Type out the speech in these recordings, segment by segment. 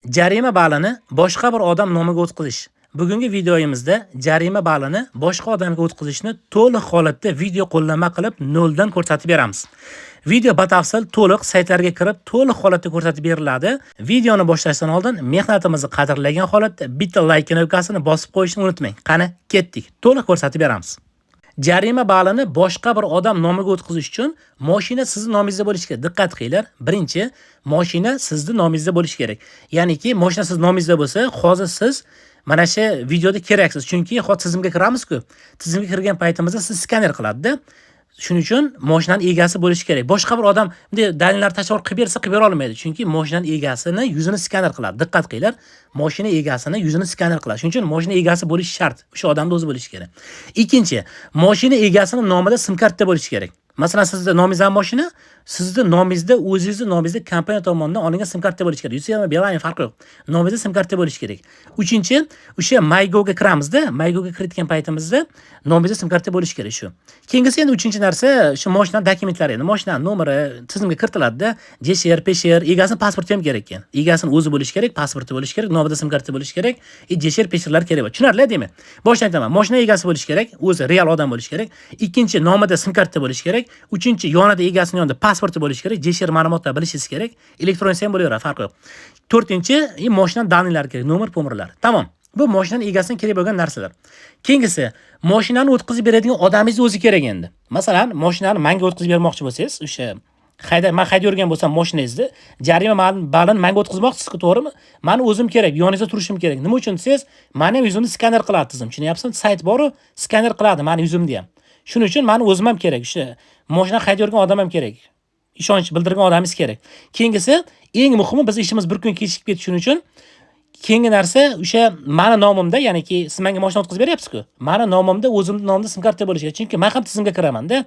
Jarima balini boshqa bir odam nomiga o'tkazish. Bugungi videoyimizda jarima balini boshqa odamga o'tkazishni to'liq holatda video qo'llanma qilib noldan ko'rsatib beramiz. Video batafsil to'liq saytlarga kirib to'liq holatda ko'rsatib beriladi. Videoni boshlashdan oldin mehnatimizni qadrlagan holatda bitta like knopkasini bosib qo'yishni unutmang. Qani, ketdik. To'liq ko'rsatib beramiz. Jarima balini boshqa bir odam nomiga o'tkazish uchun mashina sizni nomingizda bo'lishi kerak. Diqqat qilinglar. Birinchi, mashina sizni nomingizda bo'lishi kerak. Ya'niki mashina siz nomingizda bo'lsa, hozir siz mana shu videoda keraksiz. Chunki hozir tizimga kiramiz-ku. Tizimga kirgan paytimizda siz skaner qiladi-da. Shuning uchun mashinaning egasi bo'lishi kerak. Boshqa bir odam bunday dalillar tasavvur qilib bersa, qilib bera olmaydi. Chunki mashinaning egasini yuzini skaner qiladi. Diqqat qilinglar. Mashina egasini yuzini skaner qiladi. Shuning uchun mashina egasi bo'lishi shart. O'sha odamning o'zi bo'lishi kerak. Ikkinchi, mashina egasini nomida sim karta bo'lishi kerak. Masalan, sizda nomingizda mashina, sizni nomingizda, o'zingizni nomingizda kompaniya tomonidan olingan sim karta bo'lishi kerak. Ucell, Beeline farqi yo'q. Nomingizda sim karta bo'lishi kerak. Uchinchi, o'sha MyGo'ga kiramizda, MyGo'ga kiritgan paytimizda nomingizda sim karta bo'lishi kerak shu. Keyingisi endi uchinchi narsa, shu mashina dokumentlari endi mashina nomeri tizimga kiritiladida, JSR, PCR, egasini pasporti ham kerak ekan. Egasini o'zi bo'lishi kerak, pasporti bo'lishi kerak, nomida sim karta bo'lishi kerak, JSR, PCRlar kerak bo'ladi. Tushunarli deymi? Boshdan aytaman, mashina egasi bo'lishi kerak, o'zi real odam bo'lishi kerak. Ikkinchi, nomida sim karta bo'lishi kerak. Uchinchi, yonida egasini yonida pasporti bo'lishi kerak, JSR ma'lumotlar bilishingiz kerak. Elektron ham bo'laveradi, farqi yo'q. To'rtinchi, mashina данныйлari kerak, nomer, pomerlar. Tamom. Bu mashinaning egasidan kerak bo'lgan narsalar. Keyingisi, mashinani o'tkazib beradigan odamingiz o'zi kerak endi. Masalan, mashinani menga o'tkazib bermoqchi bo'lsangiz, o'sha hayda, men haydab yurgan bo'lsam mashinangizni, jarima balini menga o'tkazmoqchisiz-ku, to'g'rimi? Mani o'zim kerak, yoningizda turishim kerak. Nima uchun desangiz, meni ham yuzimni skaner qiladi tizim. Tushunyapsizmi? Sayt bor-u, skaner qiladi meni yuzimni ham. Shuning uchun meni o'zim ham kerak, o'sha mashina haydab yurgan odam ham kerak. Ishonch bildirgan odamingiz kerak. Keyingisi, eng muhimi, biz ishimiz bir kun kechikib ketishi uchun keyingi narsa o'sha mani nomimda, ya'niki siz menga mashina o'tkazib beryapsiz-ku. Mani nomimda, o'zimning nomimda sim karta bo'lishi kerak. Chunki men ham tizimga kiraman-da.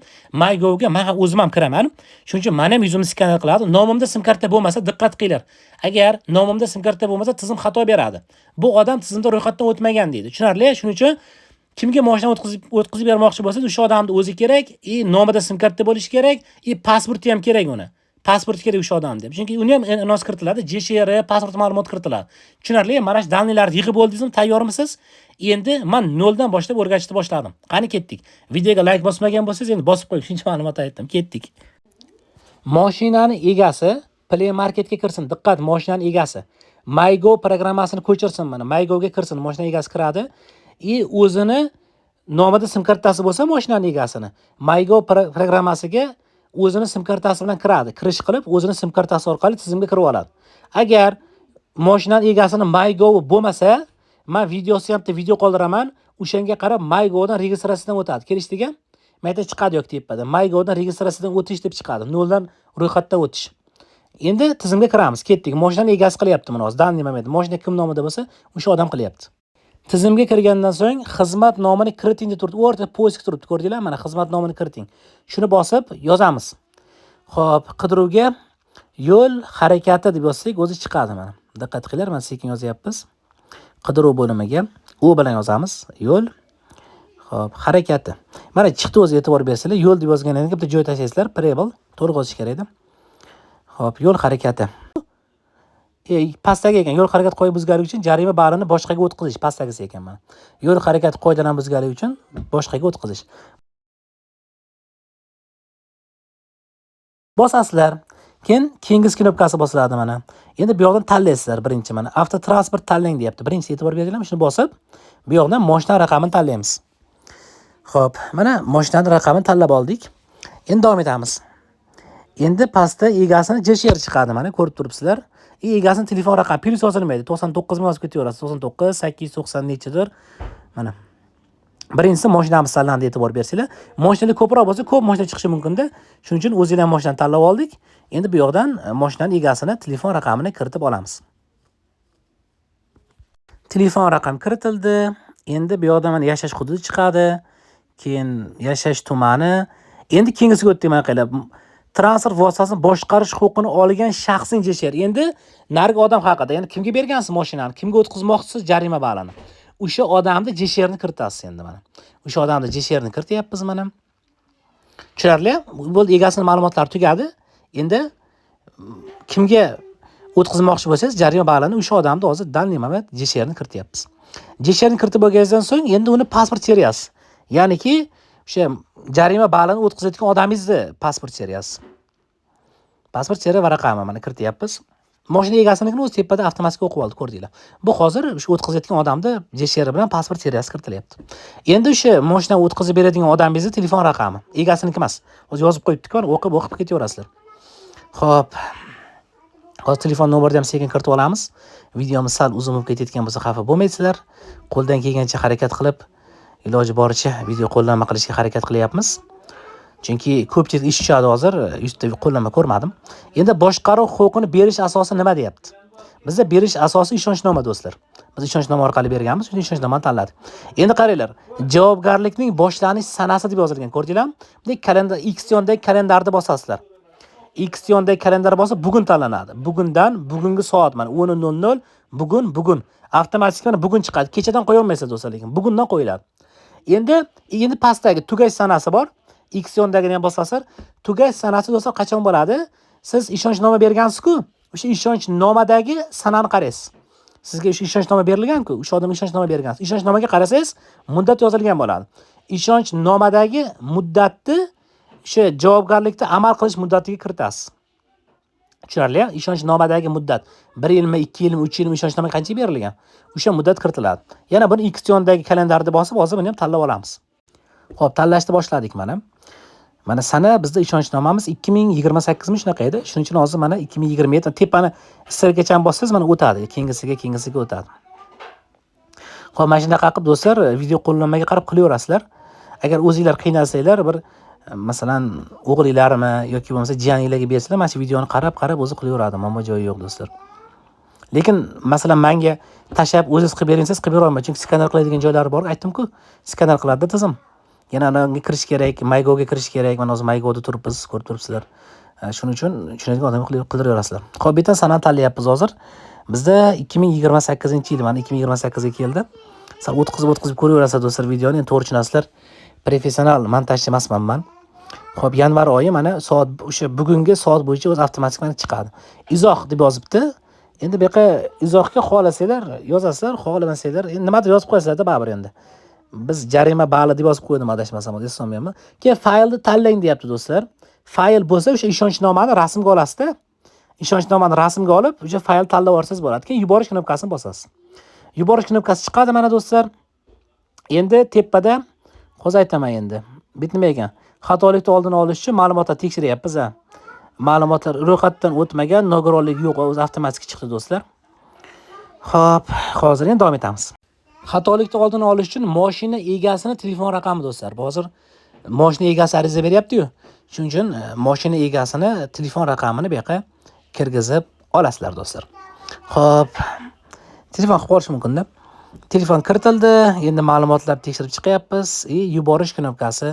MyGovga men ham o'zim ham kiraman. Shuning uchun meni ham yuzimni skaner qiladi. Nomimda sim karta bo'lmasa, diqqat qilinglar. Agar nomimda sim karta bo'lmasa, tizim xato beradi. Bu odam tizimda ro'yxatdan o'tmagan deydi. Tushunarli? Shuning uchun kimga mashina o'tkazib bermoqchi bo'lsangiz, o'sha odamning o'zi kerak, nomida sim karta bo'lishi kerak, pasporti ham kerak uni. Pasport kerak o'sha odam deb. Chunki uni ham NOS kiritiladi, JSR, pasport ma'lumot kiritiladi. Tushunarli? Mana shu данныйlarni yig'ib bo'ldingizmi, tayyormisiz? Endi men noldan boshlab o'rgatishni boshladim. Qani ketdik. Videoga like bosmagan bo'lsangiz, endi bosib qo'ying. Shuncha ma'lumot aytdim. Ketdik. Mashinani egasi Play Marketga kirsin. Diqqat, mashinani egasi. MyGo programmasini ko'chirsin mana. MyGoga kirsin, mashina egasi kiradi. O'zini nomida sim kartasi bo'lsa mashinani egasini MyGo programmasiga o'zini sim kartasi bilan kiradi. Kirish qilib, o'zini sim kartasi orqali tizimga kirib oladi. Agar mashinani egasini MyGo bo'lmasa, men videosi ham bitta video qoldiraman, o'shanga qarab MyGodan registratsiyadan o'tadi. Kelishdikmi? Mana yerda chiqadi yoki tepada. MyGodan registratsiyadan o'tish deb chiqadi. Noldan ro'yxatdan o'tish. Endi tizimga kiramiz. Ketdik. Mashinani egasi qilyapti buni hozir. Данный момент. Mashina kim nomida bo'lsa, o'sha odam qilyapti. Tizimga kirgandan so'ng xizmat nomini kiriting deb turibdi. O'rtada поиск turibdi, ko'rdinglar? Mana xizmat nomini kiriting. Shuni bosib yozamiz. Xo'p, qidiruvga yo'l harakati deb yozsak, o'zi chiqadi mana. Diqqat qilinglar, mana sekin yozyapmiz. Qidiruv bo'limiga U bilan yozamiz. Yo'l xo'p, harakati. Mana chiqdi o'zi, e'tibor bersanglar, yo'l deb yozgandan keyin bitta joy tashlaysizlar, prebel to'liq yozish kerak edi. Xo'p, yo'l harakati. Pastdagi ekan, yo'l harakati qoida buzganligi uchun jarima balini boshqaga o'tkazish, pastdagisi ekan mana. Yo'l harakati qoidalarini buzganligi uchun boshqaga o'tkazish. Bosasizlar. Keyin keyingi knopkasi bosiladi mana. Endi bu yoqdan tanlaysizlar birinchi mana. Avtotransport tanlang deyapti. Birinchi e'tibor beringlar, shuni bosib, bu yoqdan mashina raqamini tanlaymiz. Xo'p, mana mashinaning raqamini tanlab oldik. Endi davom etamiz. Endi pastda egasini JSR chiqadi mana, ko'rib turibsizlar. Egasini telefon raqami plyus yozilmaydi. 99 ming yozib ketaverasiz. 99 890 nechidir. Mana. Birinchisi mashinamiz tanlandi, e'tibor bersanglar. Mashinalar ko'proq bo'lsa, ko'p mashina chiqishi mumkin-da. Shuning uchun o'zinglar mashinani tanlab oldik. Endi bu yoqdan mashinani egasini telefon raqamini kiritib olamiz. Telefon raqam kiritildi. Endi bu yoqda mana yashash hududi chiqadi. Keyin yashash tumani. Endi keyingisiga o'tdik mana qaranglar. Transport vositasini boshqarish huquqini olgan shaxsning JSR. Endi narigi odam haqida, ya'ni kimga bergansiz mashinani, kimga o'tkazmoqchisiz jarima balini. O'sha odamni JSRni kiritasiz endi mana. O'sha odamni JSRni kirityapmiz mana. Tushunarli? Bo'ldi, egasining ma'lumotlari tugadi. Endi kimga O'tkazmoqchi bo'lsangiz, jarima ballini o'sha odamni hozir данный момент ЖШРni kirityapmiz. ЖШРni kiritib bo'lganingizdan so'ng endi uni pasport seriyasi, ya'niki o'sha jarima ballini o'tkazayotgan odamingizni pasport seriyasi. Pasport seriya va raqami mana kirityapmiz. Mashina egasinikini o'zi tepada avtomatik o'qib oldi, ko'rdinglar. Bu hozir o'sha o'tkazayotgan odamni ЖШР bilan pasport seriyasi kiritilyapti. Endi o'sha mashina o'tkazib beradigan odamingizni telefon raqami, egasiniki emas. Hozir yozib qo'yibdik-ku, o'qib o'qib ketaverasizlar. Xo'p. Hozir telefon nomerini ham sekin kiritib olamiz. Videomiz sal uzun bo'lib ketayotgan bo'lsa xafa bo'lmaysizlar. Qo'ldan kelgancha harakat qilib, iloji boricha video qo'llanma qilishga harakat qilyapmiz. Chunki ko'pchilik ish tushadi hozir, yuzta qo'llanma ko'rmadim. Endi boshqaruv huquqini berish asosi nima deyapti? Bizda berish asosi ishonchnoma do'stlar. Biz ishonchnoma orqali berganmiz, shuni ishonchnомani tanladik. Endi qaranglar, javobgarlikning boshlanish sanasi deb yozilgan, ko'rdinglarmi? Bunday kalendar X yonidagi kalendarni bosasizlar. X yonidagi kalendar bosib bugun tanlanadi. Bugundan bugungi soat mana 10:00 bugun avtomatik mana bugun chiqadi. Kechadan qo'ya olmaysiz do'stlar, lekin bugundan qo'yiladi. Endi pastdagi tugash sanasi bor. X yonidagini ham bosasizlar. Tugash sanasi do'stlar qachon bo'ladi? Siz ishonchnoma bergansiz-ku, o'sha ishonchnomadagi sanani qaraysiz. Sizga o'sha ishonchnoma berilgan-ku, o'sha odamga ishonchnoma bergansiz. Ishonchnomaga qarasangiz, muddat yozilgan bo'ladi. Ishonchnomadagi muddatni o'sha javobgarlikda amal qilish muddatiga kiritasiz. Tushunarli? Ishonchnomadagi muddat 1 yilmi, 2 yilmi, 3 yilmi ishonchnoma qancha berilgan? O'sha muddat kiritiladi. Yana buni X yonidagi kalendarni bosib, hozir buni ham tanlab olamiz. Xo'p, tanlashni boshladik mana. Mana sana bizda ishonchnomamiz 2028 mi shunaqa edi. Shuning uchun hozir mana 2027 tepani ссылка bossangiz mana o'tadi. Keyingisiga o'tadi. Xo'p, mana shunaqa qilib do'stlar, video qo'llanmaga qarab qilaverasizlar. Agar o'zinglar qiynalsanglar, bir masalan, o'g'linglarmi yoki bo'lmasa jiyaninglarga bersanglar, mana shu videoni qarab-qarab o'zi qilaveradi. Muammo joyi yo'q do'stlar. Lekin masalan menga tashlab o'zingiz qilib bering desangiz qilib bera olmayman, chunki skaner qiladigan joylari bor, aytdim-ku, skaner qiladi tizim. Yana unga kirish kerak, MyGovga kirish kerak. Mana hozir MyGovda turibmiz, ko'rib turibsizlar. Shuning uchun tushunadigan odamga qildiraverasizlar. Xo'p, bu yerdan sanani tanlayapmiz hozir. Bizda 2028-yil, mana 2028 ga keldi. Sal o'tkazib ko'raverasizlar do'stlar videoni, endi to'g'ri tushunasizlar. Professional montajchi emasman men. Xo'p, yanvar oyi mana soat o'sha bugungi soat bo'yicha o'zi avtomatik mana chiqadi. Izoh deb yozibdi. Endi bu yoqqa izohga xohlasanglar yozasizlar, xohlamasanglar endi nimadir yozib qo'yasizlar-da baribir endi. Biz jarima bali deb yozib qo'ydim adashmasam, eslolmayapman. Keyin faylni tanlang deyapti do'stlar. Fayl bo'lsa o'sha ishonchnomani rasmga olasizda. Ishonchnomani rasmga olib, o'sha fayl tanlab olsangiz bo'ladi. Keyin yuborish knopkasini bosasiz. Yuborish knopkasi chiqadi mana do'stlar. Endi tepada hozir aytaman endi. Bu nima ekan? Xatolikni oldini olish uchun ma'lumotlar tekshiryapmiz ha. Ma'lumotlar ro'yxatdan o'tmagan, nogironlik yo'q, o'zi avtomatik chiqdi do'stlar. Xo'p, hozir endi davom etamiz. Xatolikni oldini olish uchun mashina egasini telefon raqami do'stlar. Hozir mashina egasi ariza beryapti-yu. Shuning uchun mashina egasini telefon raqamini bu yoqqa kirgizib olasizlar do'stlar. Xo'p, telefon qilib qolish mumkin-da. Telefon kiritildi, endi ma'lumotlar tekshirib chiqyapmiz, yuborish knopkasi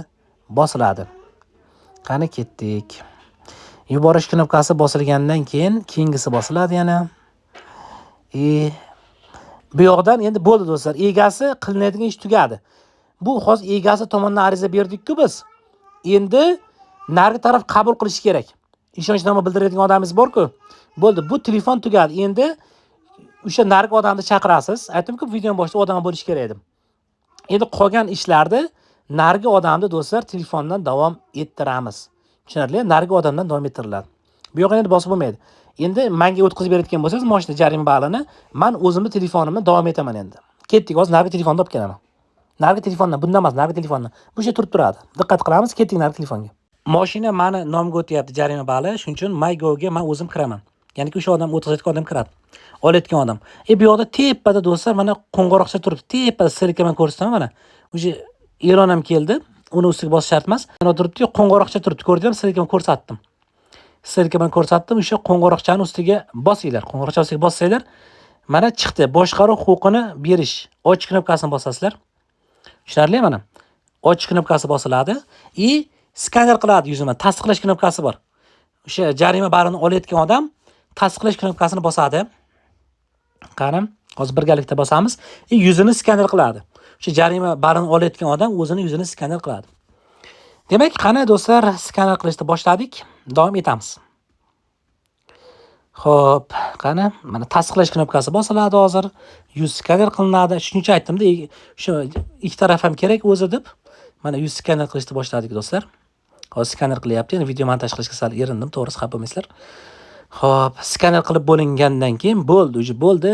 bosiladi. Qani ketdik. Yuborish knopkasi bosilgandan keyin keyingisi bosiladi yana. Bu yoqdan endi bo'ldi do'stlar, egasi qilinadigan ish tugadi. Bu hozir egasi tomonidan ariza berdik-ku biz. Endi narigi taraf qabul qilish kerak. Ishonchnoma bildiradigan odamimiz bor-ku. Bo'ldi, bu telefon tugadi. Endi o'sha narigi odamni chaqirasiz. Aytdim-ku, videoning boshida odam bo'lishi kerak edi. Endi qolgan ishlarni narigi odamni do'stlar telefondan davom ettiramiz. Tushunarli? Narigi odamdan davom ettiriladi. Bu yoqqa endi bosib bo'lmaydi. Endi menga o'tkazib berayotgan bo'lsangiz, mashina jarima balini men o'zimni telefonimdan davom etaman endi. Ketdik, hozir narigi telefonni olib kelaman. Narigi telefondan, bundan emas, narigi telefondan. Bu yerda turib turadi. Diqqat qilamiz, ketdik narigi telefonga. Mashina meni nomga o'tyapti jarima bali, shuning uchun MyGovga men o'zim kiraman. Ya'ni o'sha odam o'tkazayotgan odam kiradi. Olayotgan odam. Bu yoqda tepada do'stlar mana qo'ng'iroqcha turibdi. Tepada ссылка man ko'rsataman mana. O'sha e'lon ham keldi. Uni ustiga bosish shart emas. Mana turibdi, qo'ng'iroqcha turibdi. Ko'rdingizmi? Ссылка man ko'rsatdim. Ссылка man ko'rsatdim. O'sha qo'ng'iroqchani ustiga bosinglar. Qo'ng'iroqcha ustiga bossanglar, mana chiqdi. Boshqaruv huquqini berish. Och knopkasini bosasizlar. Tushunarli mana. Och knopkasi bosiladi и skaner qiladi yuzini. Tasdiqlash knopkasi bor. O'sha jarima balini olayotgan odam tasdiqlash knopkasini bosadi. Qani, hozir birgalikda bosamiz. Yuzini skaner qiladi. O'sha jarima balini olayotgan odam o'zini yuzini skaner qiladi. Demak, qani do'stlar, skaner qilishni boshladik. Davom etamiz. Xo'p, qani, mana tasdiqlash knopkasi bosiladi hozir. Yuz skaner qilinadi. Shuning uchun aytdimda, shu ikki taraf ham kerak o'zi deb. Mana yuz skaner qilishni boshladik do'stlar. Hozir skaner qilyapti. Endi video montaj qilishga sal erindim, to'g'risi, xafa bo'lmaysizlar. Xo'p, skaner qilib bo'lingandan keyin bo'ldi, уже bo'ldi.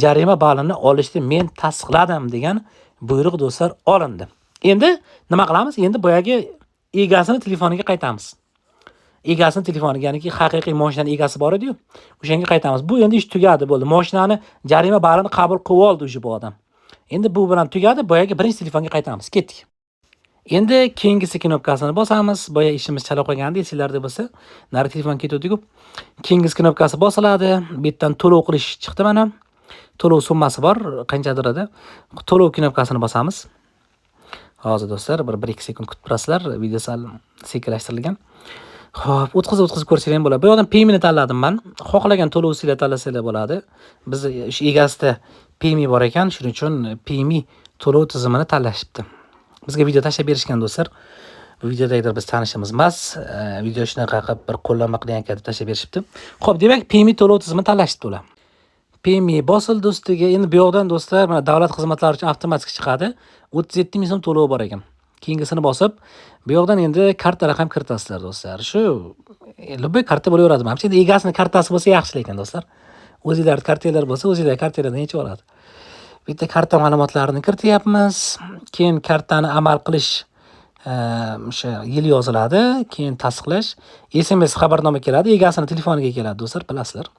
Jarima balini olishni men tasdiqladim degan buyruq do'stlar olindi. Endi nima qilamiz? Endi boyagi egasini telefoniga qaytamiz. Egasini telefoniga, ya'niki haqiqiy mashinani egasi bor edi-yu, o'shanga qaytamiz. Bu endi ish tugadi, bo'ldi. Mashinani jarima balini qabul qilib oldi уже bu odam. Endi bu bilan tugadi, boyagi birinchi telefonga qaytamiz. Ketdik. Endi keyingisi knopkasini bosamiz. Boya ishimiz chala qolgandi, esinglarda bo'lsa, nari telefon ketuvdi-ku. Keyingisi knopkasi bosiladi. Bu yerdan to'lov qilish chiqdi mana. To'lov summasi bor, qanchadir edi. To'lov knopkasini bosamiz. Hozir do'stlar, bir 1-2 sekund kutib turasizlar, video sal sekinlashtirilgan. Xo'p, o'tkazib o'tkazib ko'rsanglar ham bo'ladi. Bu yoqdan Payme'ni tanladim men. Xohlagan to'lov usulini tanlasanglar bo'ladi. Biz o'sha egasida Payme bor ekan, shuning uchun Payme to'lov tizimini tanlashibdi. Bizga video tashlab berishgan do'stlar. Bu videodagilar biz tanishimiz emas. Video shunaqa qilib bir qo'llanma qilgan ekan deb tashlab berishibdi. Xo'p, demak, Payme to'lov tizimini tanlashibdi ular. Payme bosildi ustiga. Endi bu yoqdan do'stlar, mana davlat xizmatlari uchun avtomatik chiqadi. 37 ming so'm to'lov bor ekan. Keyingisini bosib, bu yoqdan endi karta raqam kiritasizlar do'stlar. Shu любой karta bo'laveradi. Manimcha endi egasini kartasi bo'lsa yaxshi lekin do'stlar. O'zingizlar kartanglar bo'lsa, o'zingizlar kartanglardan yechib oladi. Bitta karta ma'lumotlarini kirityapmiz. Keyin kartani amal qilish o'sha yil yoziladi, keyin tasdiqlash, SMS xabarnoma keladi, egasini telefoniga keladi do'stlar, bilasizlar.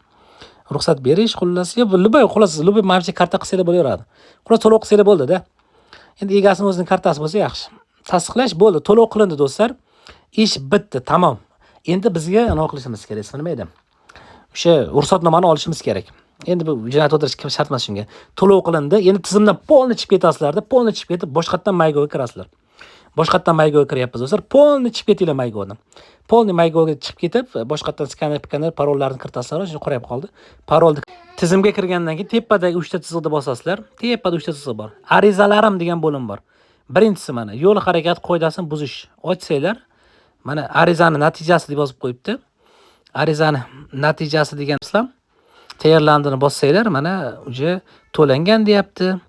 Ruxsat berish, xullas, yo любой, xullas, любой manimcha karta qilsanglar bo'laveradi. Xullas to'lov qilsanglar bo'ldi-da. Endi egasini o'zining kartasi bo'lsa yaxshi. Tasdiqlash bo'ldi, to'lov qilindi do'stlar. Ish bitdi, tamom. Endi bizga nima qilishimiz kerak, ismi nima edi? O'sha ruxsatnomani olishimiz kerak. Endi bu jo'natib o'tirish shart emas shunga. To'lov qilindi. Endi tizimdan полный chiqib ketasizlarda, полный chiqib ketib boshqatdan MyGovga kirasizlar. Boshqatdan MyGovga kiryapmiz do'stlar. Полный chiqib ketinglar MyGovdan. Полный MyGovga chiqib ketib, boshqatdan skaner, pikaner, parollarni kiritasizlar. Shuni qorayib qoldi. Parolni tizimga kirgandan keyin tepadagi 3 ta chiziqni bosasizlar. Tepada 3 ta chiziq bor. Arizalarim degan bo'lim bor. Birinchisi mana yo'l harakat qoidasini buzish. Ochsanglar, mana arizani natijasi deb yozib qo'yibdi. Arizani natijasi degan islam tayyorlandini bossanglar, mana уже to'langan deyapti.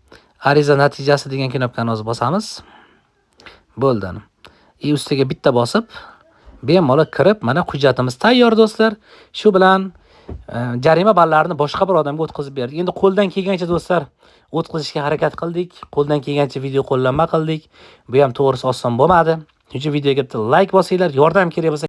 Ariza natijasi degan knopkani hozir bosamiz. Bo'ldi. И ustiga bitta bosib, bemalol kirib, mana hujjatimiz tayyor do'stlar. Shu bilan jarima ballarini boshqa bir odamga o'tkazib berdik. Endi qo'ldan kelgancha do'stlar o'tkazishga harakat qildik. Qo'ldan kelgancha video qo'llanma qildik. Bu ham to'g'risi oson bo'lmadi. Shuning uchun videoga bitta like bosinglar, yordam kerak bo'lsa